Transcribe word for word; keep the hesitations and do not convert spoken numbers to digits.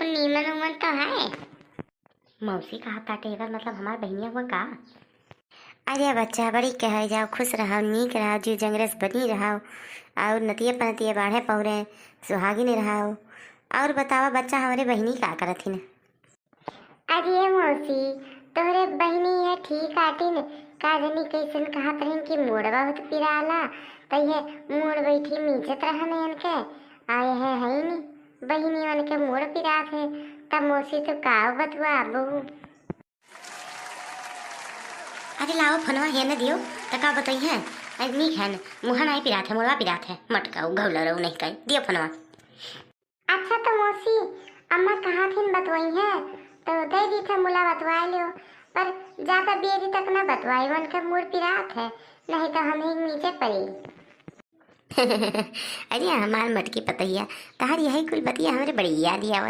नीमन उमन तो है। मौसी कहा ताटे, एकर मतलब हमार बहिनिया हुआ का? अरे बच्चा, बड़ी कहै जाओ, खुश रहो, नीक रहो, जीव जंगरस बनी रहो, और नतिये पनतिये बाढ़े पौरे, सुहागिन रहो। और बतावा बच्चा, हमरे बहिनी का करत हिन? अरे मौसी, तोहरे बहिनी है ठीक आटिन, का जनी कैसन कहत रहिन कि मूड़ बहुत पिराला, त ये मूड़ बैठी मीचत रहन इनके, आए है, है नी, बहिनी उनके मूड़ पिरात है, तब मौसी तो का बतुआबू। अरे लाओ फोनवा हेने दियो, त का बतई है? अरे नीक है न, मुँह नाई पिरात है, मुड़वा पिरात है, मटकाऊ घौला रहू नहीं कहीं, दियो फोनवा। अच्छा तो मौसी, अम्मा कहा थिन बतवई है, तो दे दी थे मुला बतवाए लियो, पर ज्यादा बेरी तक ना बतवाई, उनके मूड़ पिरात है, नहीं तो हम ही नीचे पड़ी। अरे हमार मटकी पतैया, तहार यही कुल बतिया हमरे बड़ी याद आवत